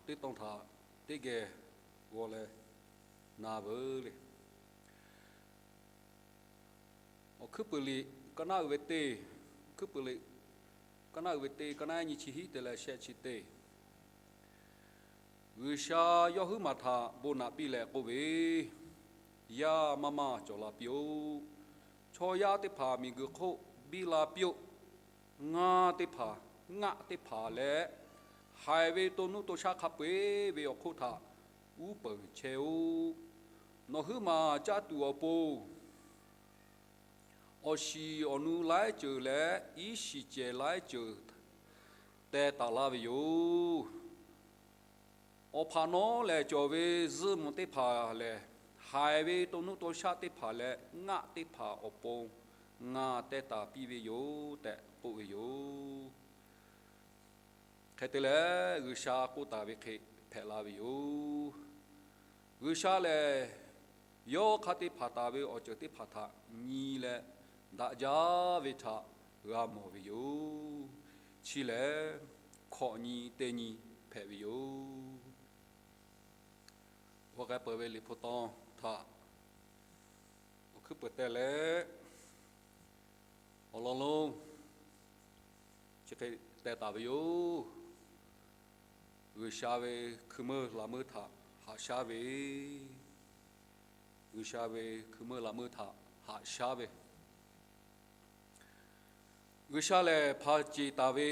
teˇ tawn htaꞈ teˇ geh g'aw leh na veuˬ le. Awˬ hkuiˉ puiˍ liꞈ ka naˆ uiˍ ve teˇ, awˬ hkuiˉ puiˍ liꞈ ka naˆ uiˍ ve teˇ, ka naˆ nyi chi hiˉ te leh shehˆ chi teˇ. G'uiˬsha yawˇ huiˉ maˬ htaꞈ bon naꞈ piˇ leh k'oˆ ve, Yaˇ maˇ maˇ cawˬ la piˇ-oˆ. Chaw yaˇ teˇ hpaˍ miˬguiˬ hk'oˆ biˇ la piˇ-oˆ. Ngaˇ teˇ hpaˍ, ngaˆ teˇ hpaˍ leh, haiˬ ve to nuˇ to shaˆ hk'a peu-eˬ ve awˬ hk'oˆ htaꞈ uˉ peunˍ chehˇ-oˆ. Nawˬ huiˉ maˬ caˇ tuˬ awˬ pon, awˬ shiˍ awˬ nu laiˉ ceuˬ leh iˉ shiˍ cehˬ laiˉ ceuˬ teh taˍ laˇ ve yoˬ. Awˬ hpaꞈ nawˉ lehˬ, cawˬ ve zuhˇ mvuhꞈ teˇ hpaˍ lehˬ, haiˬ ve to nuˇ to shaˆ teˇ hpaˍ leh ngaˆ teˇ hpaˍ awˬ pon ngaˬ teh taˍ piˇ ve yoˬ tehꞈ k'oˆ ve yoˬ. Hk'e te leh, G'uiˬsha k'oˆ taˍ ve hk'e hpehꞈ la ve yoˬ. G'uiˬsha lehˬ, yawˇ hk'a te hpanˍ taˍ ve awˬ ceuˬ teˇ hpaˍ htaꞈ nyi leh daꞈ jaˇ ve htaꞈ g'a mawˬ ve yoˬ. Chi lehˬ, hkawꞈ nyi teˇ nyi hpehꞈ ve yoˬ. G'aw k'ai peuˬ ve Liꞈ hpu tawn htaꞈ awˬ hkuiˉ puiˍ teh leh, awˬ lawn lonˉ chi hk'e teh taˍ ve yoˬ. G'uiˬsha ve hkui meuˇ laꞈ meuˇ htaꞈ haꞈ shaˉ ve, G'uiˬsha ve hkui meuˇ laꞈ meuˇ htaꞈ haꞈ shaˉ ve, G'uiˬsha lehˬ hpanˍ ceˬ taˍ ve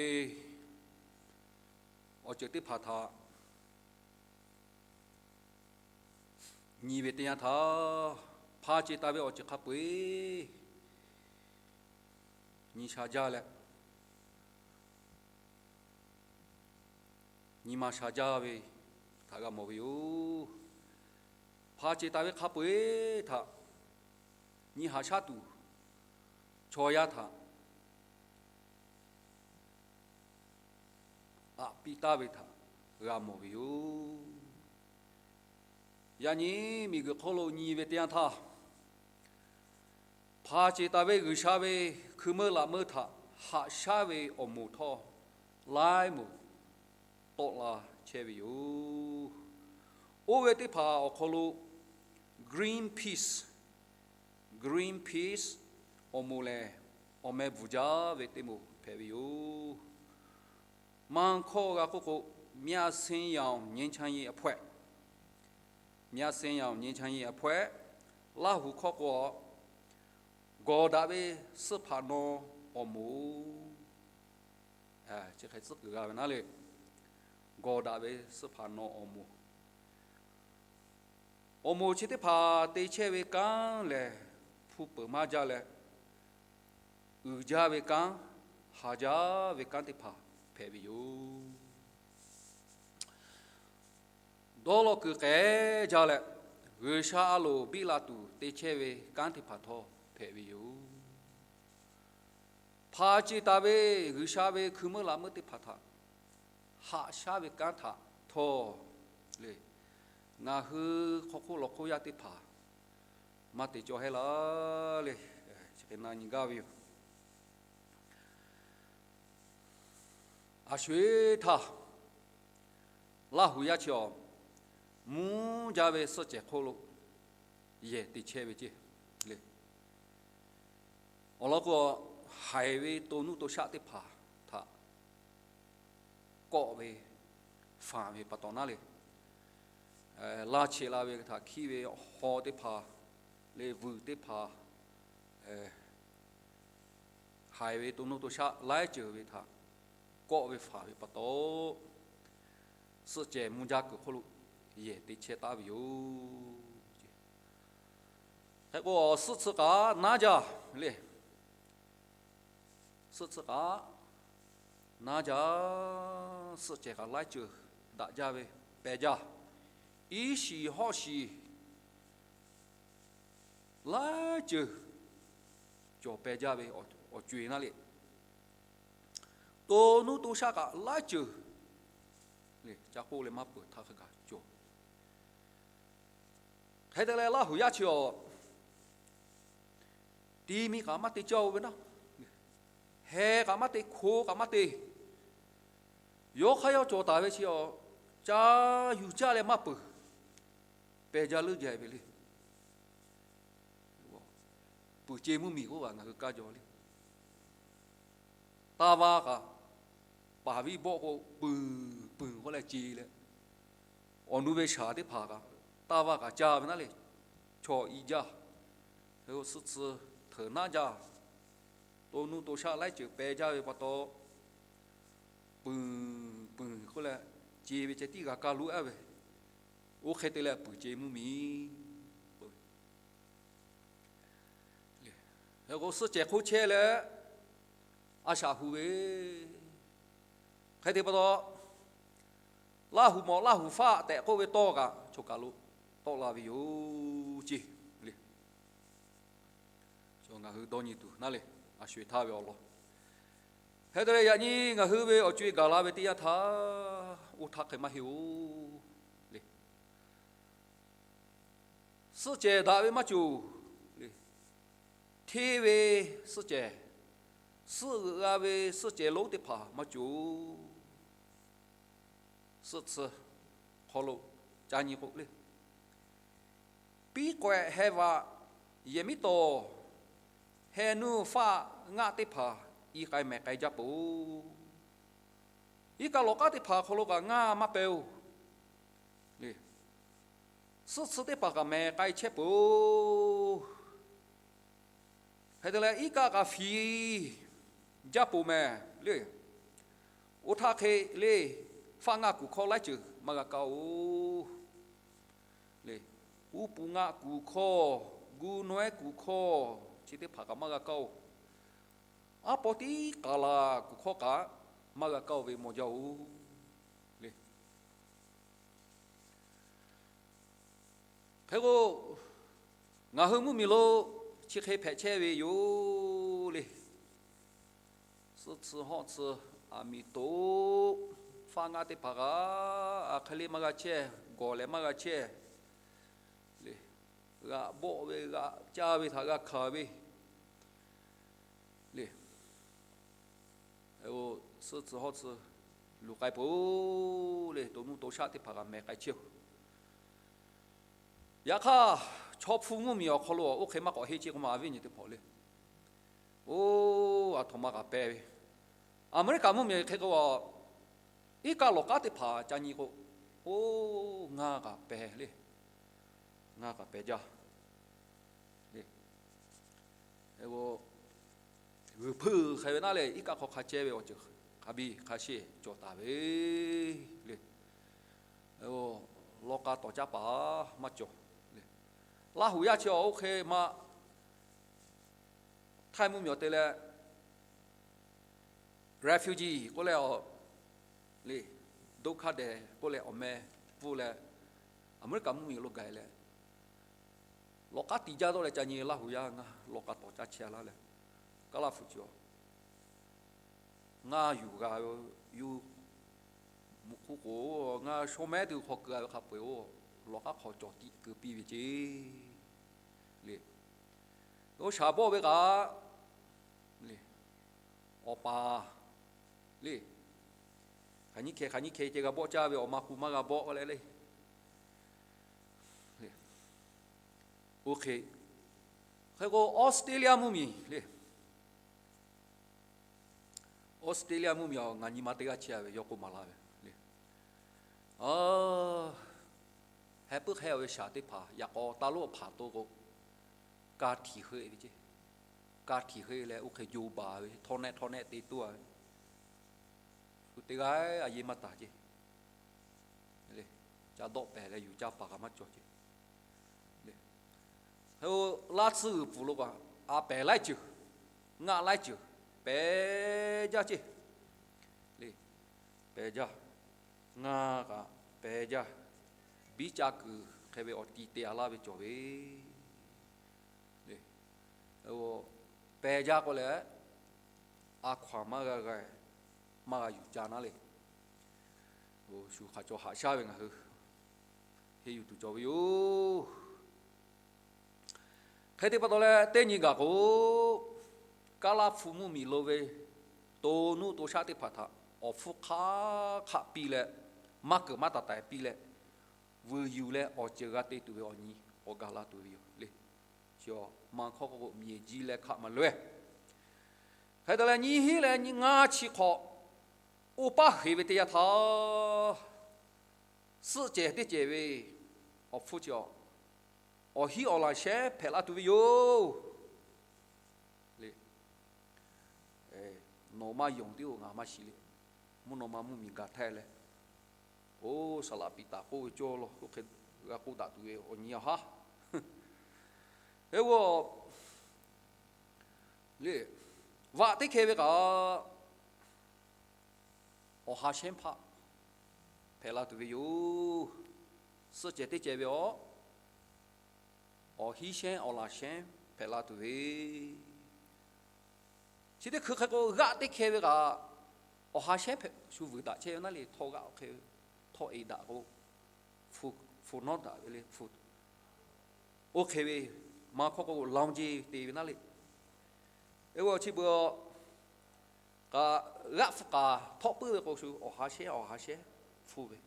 awˬ ceuˬ teˇ hpaˍ htaꞈ nyi ve teˇ yanˇ htaˇ, hpanˍ ceˬ taˍ ve awˬ ceuˬ hk'a peu-eˬ nyi sha jaˇ leh, nyi ma sha jaˇ ve htaꞈ g'a mawˬ ve yoˬ. Hpanˍ ceˬ taˍ ve hk'a peu-eˬ htaꞈ nyi haꞈ shaˉ tuˬ, chaw yaˇ htaꞈ aꞈ piˇ taˍ ve htaꞈ g'a mawˬ ve yoˬ. Yaꞈ nyi miˬguiˬ hk'oˆ lo nyi ve teˇ yanˇ htaˇ, hpanˍ ceˬ taˍ ve G'uiˬsha ve hkui meuˇ laꞈ meuˇ htaꞈ haꞈ shaˉ ve awˬ moˍ htawˇ, laiˉ moˍ tawˆ la chehˇ ve yoˬ. Oˇ ve teˇ hpaˍ awˬ hk'aw lo Greenpeace, Greenpeace awˬ moˍ lehˬ, awˬ meh bvuhˬ jaˇ ve teˇ moˍ hpehꞈ ve yoˬ. Maˇ hkawˇ g'a k'oˆ k'o, မျက်စိရောင်ငြိမ်းချမ်းရေးအဖွဲ့, မျက်စိရောင်ငြိမ်းချမ်းရေးအဖွဲ့, Laˇ huˍ hkawˇ k'o, Gawˬ daꞈ ve suhˆ hpaꞈ naw awˬ moˍ. Chi hk'e tcuhˉ kuiˬ g'a ve naˉ le. Gawˬ daꞈ ve suhˆ hpaꞈ naw awˬ moˍ. Awˬ moˍ chi teˇ hpaˍ te chehˇ ve kanˉ lehˬ, hpu peuˬ maˇ jaˇ leh, uiˍ jaˇ ve kanˉ, haˍ jaˇ ve kanˉ teˇ hpaˍ hpehꞈ ve yoˬ. Dawˇ law kuiˬ k'ehˉ jaˇ leh, G'uiˬsha a loˍ biˇ la tuˬ te chehˇ ve kanˉ teˇ hpaˍ htawˇ hpehꞈ ve yoˬ. Hpanˍ ceˬ taˍ ve G'uiˬsha ve hkui meuˇ laꞈ meuˇ teˇ hpaˍ htaꞈ haꞈ shaˉ ve kanˉ htaꞈ htawˇ le, ngaˬ hui hk'aw hk'oˆ law hk'oˆ yaˇ teˇ hpaˍ maˇ te cawˇ hehˉ laˇ le. Chi hk'e na nyi gaˇ ve yoˬ. A sho-eˬ htaˇ, Laˇ huˍ yaˇ chi awˬ mvuhˇ jaˇ ve suhˆ cehˬ hk'oˆ lo yehˬ te chehˇ ve ceˇ le. Awˬ lawn k'o, haiˬ ve to nuˇ to shaˆ teˇ hpaˍ htaꞈ kawˆ ve, fanˍ ve pa taw naˉ le. Laˇ cheꞈ la ve htaꞈ hkiˇ ve haw teˇ hpaˍ le, vuiˬ teˇ hpaˍ, haiˬ ve to nuˇ to shaˆ laiˉ ceuˬ ve htaꞈ kawˆ ve fanˍ ve pa taw, suhˆ cehˬ mvuhˇ jaˇ kuiˬ hk'oˆ lo yehˬ te chehˇ taˍ ve yoˬ. Hk'e k'o, suhˆ tsuhˆ kaꞈ naˉ jaˇ le. Suhˆ tsuhˆ kaꞈ naˉ jaˇ. Suhˆ cehˬ kaꞈ laiˉ ceuˬ daꞈ jaˇ ve peh jaˇ. Iˉ shiˍ hawˆ shiˍ laiˉ ceuˬ cawˬ peh jaˇ ve awˬ co-e naˉ le. To nuˇ to shaˆ kaꞈ laiˉ ceuˬ le, ca k'oˆ leh maˇ peuˬ htaˇ hk'a gaˬ cawˬ. Hk'e te leh, Laˇ huˍ yaˇ chi awˬ ti mi kaꞈ maˇ te cawˇ-oˬ ve naˉ, heh kaꞈ maˇ te, hko kaꞈ maˇ te. Yawˇ hk'aˇ yawˇ cawˬ taˍ ve chi awˬ caˇ yuˬ caˇ leh maˇ peuˬ, peh jaˇ leuˉ jaˇ ve le. Puiˍ ce mvuhˇ miˬ k'oˆ kaꞈ ngaˬ hui kaˇ jaw le. Taˇ vaˇ kaꞈ, paˍ viˇ bawˆ k'o puiˍ puiˍ k'oˆ leh ce leh, awˬ nu ve shaˍ teˇ hpaˍ kaꞈ, taˇ vaˇ kaꞈ caˇ ve naˉ le, chaw i jaˇ, suhˆ tsuhˇ hteuꞈ naˉ jaˇ, to nuˇ to shaˆ laiˉ ceuˬ peh jaˇ ve pa taw, puiˍ puiˍ k'oˆ leh ce ve ceh tiˉ g'a kaˇ loꞈ-e ve, oˇ hk'e te leh puiˍ ce mvuhˇ miˬ k'o, suhˆ cehˬ hk'oˆ chehˇ leh a shaꞈ hu ve, hk'e te pa taw, Laˇ huˍ mawˬ Laˇ huˍ faˆ tehꞈ k'oˆ ve tawˇ kaꞈ choˬ kaˬ lo tawˆ la ve yoˬ ce le. Ngaˬ hui dawˇ nyi tuˬ naˉ le, a sho-eˬ htaˇ ve awˬ lawn hk'e te leh, yaꞈ nyi ngaˬ hui ve awˬ co-e gaˬ la ve teˇ yanˇ htaˇ, oˇ htaˇ hk'e maˇ heˆ-oˬ le. Suhˆ cehˬ daꞈ ve maˇ cawˬ le. Hteˇ ve suhˆ cehˬ, suhˆ g'euꞈ g'a ve suhˆ cehˬ lonˉ teˇ hpaˍ maˇ cawˬ. Suhˆ tsuhˇ hk'aw lo ca nyi k'o le, piˉ k'awehꞈ heh vaꞈ yehˬ miˉ tawˍ heh nuˇ faˆ ngaˆ teˇ hpaˍ i k'ai mehˬ k'ai jaˇ peuˬ-oˬ. Iˉ kaˆ lawˬ k'aˉ teˇ hpaˍ hk'aw lo kaꞈ ngaˇ maˇ peh-oˬ le. Suhˆ tsuhˇ teˇ hpaˍ kaꞈ mehˬ k'ai chehˇ peuˬ-oˬ. Hk'e te leh, iˉ kaˆ kaꞈ fiˍ jaˇ peuˬ mehˬ le. Oˇ htaˇ hk'e le, faˆ ngaˆ kuˬ hkawˇ laiˉ ceuˬ maˇ g'a kaˇ-oˬ le. Uˉ pu ngaˆ kuˬ hkawˇ, gu nawehˉ kuˬ hkawˇ, chi teˇ hpaˍ kaꞈ maˇ g'a kaˇ-oˬ. Aˉ paw tiˉ k'aˍ laˬ kuˬ hkawˇ kaꞈ maˇ g'a kaˇ-oˬ ve maw jaˇ-oˬ le. Hk'e k'o, ngaˬ hui mvuhˇ miˬ lo chi hk'e hpehꞈ chehˇ ve yoˬ le. Suhˆ tsuhˇ hawˆ tsuhˇ aˬ miˍ toꞈ, faˆ ngaˆ teˇ hpaˍ kaꞈ a hk'e le maˇ g'a chehˇ, gawˬ leh maˇ g'a chehˇ le. G'a bawˆ ve, g'a caˇ ve htaꞈ g'a hkanˍ ve le. Suhˆ tsuhˇ hawˆ tsuhˇ luˬ k'ai peuˬ-oˬ le, to nuˇ to shaˆ teˇ hpaˍ kaꞈ mehˬ k'ai chehˇ-oˬ. Yaꞈ hk'aˇ, chaw hpu mvuhˇ miˬ awˬ hk'aw lo oˇ hk'e maˇ k'awꞈ heˆ ceˇ k'oˆ ma, a viˉ nyi teˇ hpaˍ le. Oˇ, aˬ htoꞈ ma kaꞈ peh ve, Aˍmeˍriˆkaˍ mvuhˇ miˬ hk'e k'o, iˉ kaˆ lawˬ k'aˉ teˇ hpaˍ ca nyi k'o, oˇ, ngaˇ kaꞈ peh le. Ngaˇ kaꞈ peh jaˇ le. G'uiˬ hpeuˇ hk'e ve naˉ le, iˉ kaˆ hk'aw hk'a chehˇ ve awˬ ceuˬ hk'a biˇ hk'a sheˆ cawˬ taˍ ve le. Lawˇ k'a tawˍ caˇ paˍ maˇ cawˬ le. Laˇ huˍ yaˇ chi awˬ oˇ hk'e ma, Htaiˇ mvuhˇ miˬ awˬ te leh, refugee k'oˆ leh awˬ le, ဒုက္ခသည် k'oˆ leh awˬ meh pfuhˇ leh, Aˍmeˍriˆkaˍ mvuhˇ miˬ lo gaˬ leh, lawˬ k'aˉ tiꞈ jaˇ dawˇ leh ca nyi Laˇ huˍ yaˇ ngaˇ lawˇ k'a tawˍ caˇ chehˇ laˇ leh, Kaˇlaˇ hpu chi ngaˇ yuˬ g'a ve, yuˬ mvuhˇ hk'oˆ k'o, ngaˇ shaw mehˉ tuˬ hk'aw keu a ve hk'a peu-eˬ-oˬ, lawˬ k'aˉ hk'aw cawˬ tiꞈ keu piˇ ve ceˇ le. Oˇ shaˍ bawˆ ve kaꞈ le, awˬ paˍ le, hk'aˬ nyiˇ hkeh hk'aˬ nyiˇ hkeh ceh g'a bawˆ caˇ ve, awˬ ma hk'u maˇ g'a bawˆ leh le. Oˇ hk'e, hk'e k'o Australia mvuhˇ miˬ le. Australia mvuhˇ miˬ awˬ ngaˬ nyi ma teˇ g'aˇ chehˇ a ve yawˇ k'oˆ maˍ laˇ ve le. Heh puiˉ hk'e ve shaˍ teˇ hpaˍ yaꞈ k'aw taˇ loˉ hpaˍ to k'o, ka htiꞈ heuˆ ve ceˇ. Ka htiꞈ heuˆ leh oˇ hk'e jo baˬ ve, htawˇ nehˆ htawˇ nehˆ te toˇ a ve, shu teˇ g'aˇ a yeˇ maˇ taˍ ceˇ. Ca dawˆ pehˍ leh yuˬ caˇ paˍ kaꞈ maˇ cawˬ ceˇ. Hk'e-o, laˇ tsuhˇ g'uiˬ pfuhˍ lo kaꞈ a pehˍ laiˉ ceuˬ, ngaˆ laiˉ ceuˬ pehˍ jaˇ ceˇ. Le, pehˍ jaˇ. Ngaˇ kaꞈ pehˍ jaˇ. Biˉ caˇ kuiˬ hk'e ve awˬ ti te a laˇ ve cawˬ ve le. Pehˍ jaˇ k'o leh, a hkaw-anˬ maˇ g'a g'a, maˇ g'a yuˬ ca naˉ le. Shu hk'aˬ cawˬ haꞈ shaˉ ve ngaˬ hui henˇ yuˬ tuˬ cawˬ ve yoˬ. Hk'e te pa taw leh teˇ nyi gaˬ k'o, Kaˇlaˇ hpu mvuhˇ miˬ lo ve to nuˇ to shaˆ teˇ hpaˍ htaꞈ awˬ hpfuhˇ hk'aˆ hk'aˆ piˇ leh, maˇ keunˍ maˇ taˍ taiˍ piˇ leh, vuiˬ yuˬ leh awˬ ceuˬ g'a te tuˬ ve awˬ nyi k'awꞈ gaˬ la tuˬ ve yoˬ le. Chi maˇ hkawˇ k'o, miˬ jiˇ leh hkaꞈ maˍ loꞈ-e. Hk'e te leh nyiˇ hinˉ leh ngaˇ chi hk'awꞈ, oˇ paˉ heˍ ve teˇ yanˇ htaˇ, suhˆ cehˬ teˇ cehˬ ve awˬ hpfuhˇ chi, awˬ hinˉ awˬ laˬ shehnˉ hpehꞈ la tuˬ ve yoˬ le. Nawˬ maˇ yonˍ tiˉ-oˬ, ngaˬ maˇ shiˍ le. Mvuhˇ naw ma mvuhˇ miˬ gaˬ htaˇ leh, oˇ saˍ laꞈ Peˍtaˍ k'oˆ ve cawˇ law, oˇ hk'e g'a k'oˆ daꞈ tuˬ ve awˬ nyi awˬ haˉ. Hk'e k'o, le, vaꞈ teˇ hkeh ve kaꞈ, awˬ ha shehnˉ hpaˆ hpehꞈ la tuˬ ve yoˬ. Suhˆ cehˬ teˇ cehˬ ve awˬ, awˬ hinˉ shehnˉ awˬ laˬ shehnˉ hpehꞈ la tuˬ ve, chi teˇ hkui hk'e k'o, g'aˆ teˇ hkeh ve kaꞈ, awˬ ha shehnˉ hpehꞈ shu vuiˬ daꞈ chehˇ ve naˉ le. Htawˇ g'aˆ oˇ hk'e, htawˇ eˍ daꞈ k'o, hpu nawˉ daꞈ ve le. Oˇ hk'e ve maˇ hkawˇ k'o, lawn jeˇ te ve naˉ le. Eˇ, chi beuꞈ kaꞈ, g'aˆ hpu k'aˍ htawˆ puiˉ ve k'o, shu awˬ ha shehnˉ awˬ ha shehnˉ hpu ve.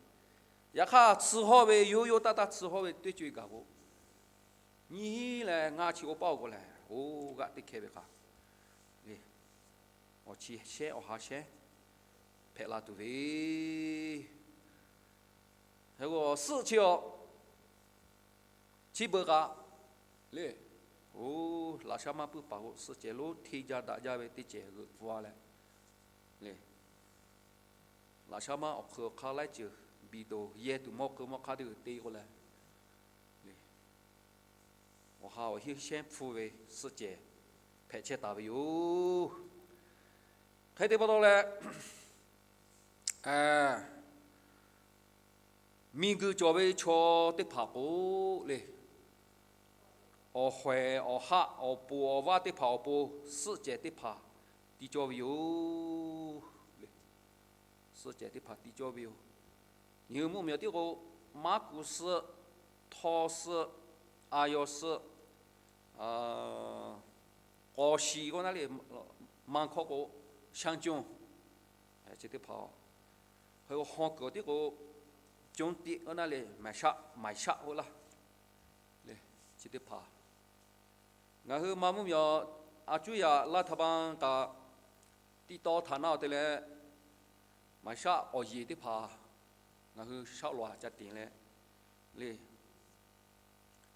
Yaꞈ hk'aˇ, tsuhˇ hawˇ ve, yoˇ yoˇ taˇ taˇ tsuhˇ hawˇ ve teˇ co e gaˬ k'o, nyiˇ hinˉ leh ngaˇ chi oˇ paˉ awˬ k'o lehˬ, oˇ g'aˆ teˇ hkeh ve kaꞈ, awˬ chi shehnˉ awˬ ha shehnˉ hpehꞈ la tuˬ ve. Hk'e k'o, suhˆ chi awˬ, chi beuꞈ kaꞈ le, oˇ laꞈ shaˉ maˇ puiˉ paˍ k'o, suhˆ cehˬ lonˉ hteˇ jaˇ daꞈ jaˇ ve teˇ cehˬ g'euꞈ pfuhˇ-a leh, le, laꞈ shaˉ maˇ awˬ hk'eun awˬ hk'aˇ laiˉ ceuˬ biˬ toˬ yehˇ tuˬ mawˇ hk'eun mawˇ hk'aˇ teˇ g'euꞈ te k'o lehˬ, le, awˬ ha awˬ hinˉ shehnˉ hpu ve suhˆ cehˬ hpehꞈ chehˇ taˍ ve yoˬ. Hk'e te pa taw leh, miˬguiˬ cawˬ ve chaw teˇ hpaˍ k'o le, awˬ hawehˍ awˬ haˆ awˬ poˍ awˬ vaˇ teˇ hpaˍ awˬ pon suhˆ cehˬ teˇ hpaˍ tiˇ cawˇ ve yoˬ. Suhˆ cehˬ teˇ hpaˍ tiˇ cawˇ ve yoˬ. Nyi hui mvuhˇ miˬ awˬ tiˉ k'o, maˉ kuˬ suhˆ, htawˇ suhˆ, a yaw suhˆ, k'awˍ shiˍ k'oˆ naˉ le, maˇ hkawˇ k'o, shaˇ conˇ, chi teˇ hpaˍ. Hk'e k'o, haw kuiˬ awˬ tiˉ k'o, conˇ tiˆ k'oˆ naˉ le, maiˍ shaˆ maiˍ shaˆ k'oˆ laˇ le, chi teˇ hpaˍ. Ngaˬ hui ma mvuhˇ miˬ a cuˉ yaꞈ laˇ htaˇ baˆ kaꞈ, tiꞈ taw htaꞈ na awˬ te leh, maiˍ shaˆ awˬ yeˬ teˇ hpaˍ ngaˬ hui shaˆ lawˬ ca tiˍ leh, le,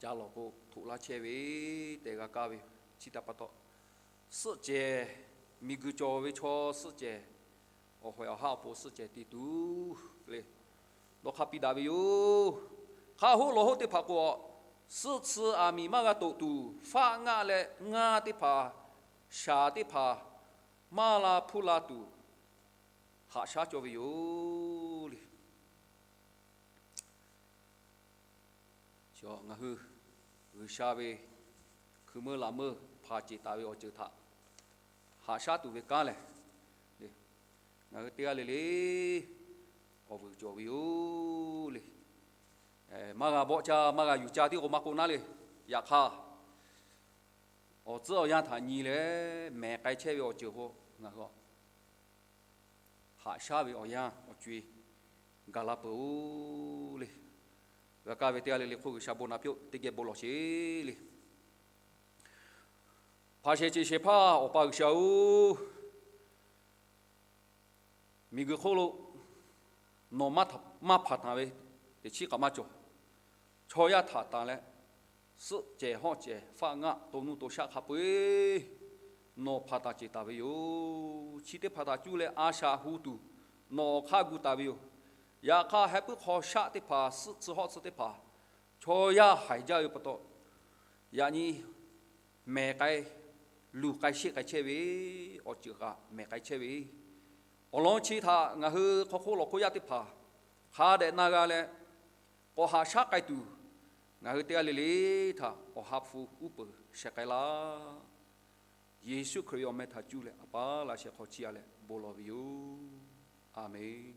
ca lawˬ k'o htoꞈ laˇ chehˇ ve tehꞈ g'a kaˇ ve yoˬ. Chi htaꞈ pa taw, suhˆ cehˬ, miˬguiˬ cawˬ ve chaw suhˆ cehˬ, awˬ hawehˍ awˬ haˆ awˬ pon suhˆ cehˬ te tuˬ le, dawˇ hk'aˇ piˇ daꞈ ve yoˬ. Hk'a hoˆ lawˬ hoˆ teˇ hpaˍ k'o, suhˆ tsuhˇ aˬ miˍ maˇ g'a toꞈ tuˬ, faˆ ngaˆ leh ngaˇ teˇ hpaˍ, shaˍ teˇ hpaˍ maˇ la hpuˇ la tuˬ, haꞈ shaˉ cawˇ ve yoˬ le. Ngaˬ hui G'uiˬsha ve hkui meuˇ laꞈ meuˇ hpanˍ ceˬ taˍ ve awˬ ceuˬ htaꞈ haꞈ shaˉ tuˬ ve kanˉ lehˬ, ngaˬ hui teˇ g'aˇ le le awˬ vuiˬ cawˬ ve yoˬ le. Maˇ g'a bawˆ caˇ maˇ g'a yuˬ caˇ tiˉ k'o maˇ k'oˆ naˉ le. Yaꞈ hk'aˇ, awˬ tcuhˉ awˬ yanˇ htaꞈ nyi leh mehˬ k'ai chehˇ ve awˬ ceuˬ k'o, ngaˬ hui haꞈ shaˉ ve awˬ yanˇ awˬ co e gaˬ la peuˬ-oˬ le. G'a kaˇ ve teˇ g'aˇ le le hk'oˆ G'uiˬsha bon naꞈ piˇ-oˆ. Teˇ geh bon lawˬ sheˍ le. Hpaˍ shehˍ ceˬ shehˍ hpaˇ Awˬ pa G'uiˬsha-oˬ, miˬguiˬ hk'oˆ lo nawˬ maˇ hpanˍ taˍ ve teꞈ chiˉ k'aꞈ maˇ cawˬ. Chaw yaˇ htaꞈ tanˬ leh, suhˆ cehˬ hawˆ cehˬ faˆ ngaˆ to nuˇ to shaˆ hk'a peu-eˬ nawˬ hpanˍ taˍ ceˬ taˍ ve yoˬ. Chi teˇ hpaˍ htaꞈ cuˇ leh a shaꞈ hu tuˬ nawˬ awˬ hk'aˇ gu taˍ ve yoˬ. Yaꞈ hk'aˇ, heh puiˉ hk'aw shaˆ teˇ hpaˍ, suhˆ tcuh hawˆ tcuh teˇ hpaˍ chaw yaˇ haiˬ jaˇ ve pa taw, yaꞈ nyi mehˬ k'ai, luˬ k'ai sheˆ k'ai chehˇ ve awˬ ceuˬ kaꞈ mehˬ k'ai chehˇ ve, awˬ lawn chi htaꞈ ngaˬ hui hk'aw hk'oˆ lawˬ hk'oˆ yaˇ teˇ hpaˍ hk'a dehꞈ na g'a leh, k'awꞈ haꞈ shaˉ k'ai tuˬ, ngaˬ hui teˇ g'aˇ le le htaꞈ Awˬ ha hpu uˉ peunˍ sheh k'ai laˇ. Yeˍsuˆ Hkriꞈ ve awˬ meh htaꞈ cuˇ leh Awˬ pa laꞈ sheh hk'aw chiˇ a leh bon lawˬ ve yoˬ. A menˬ.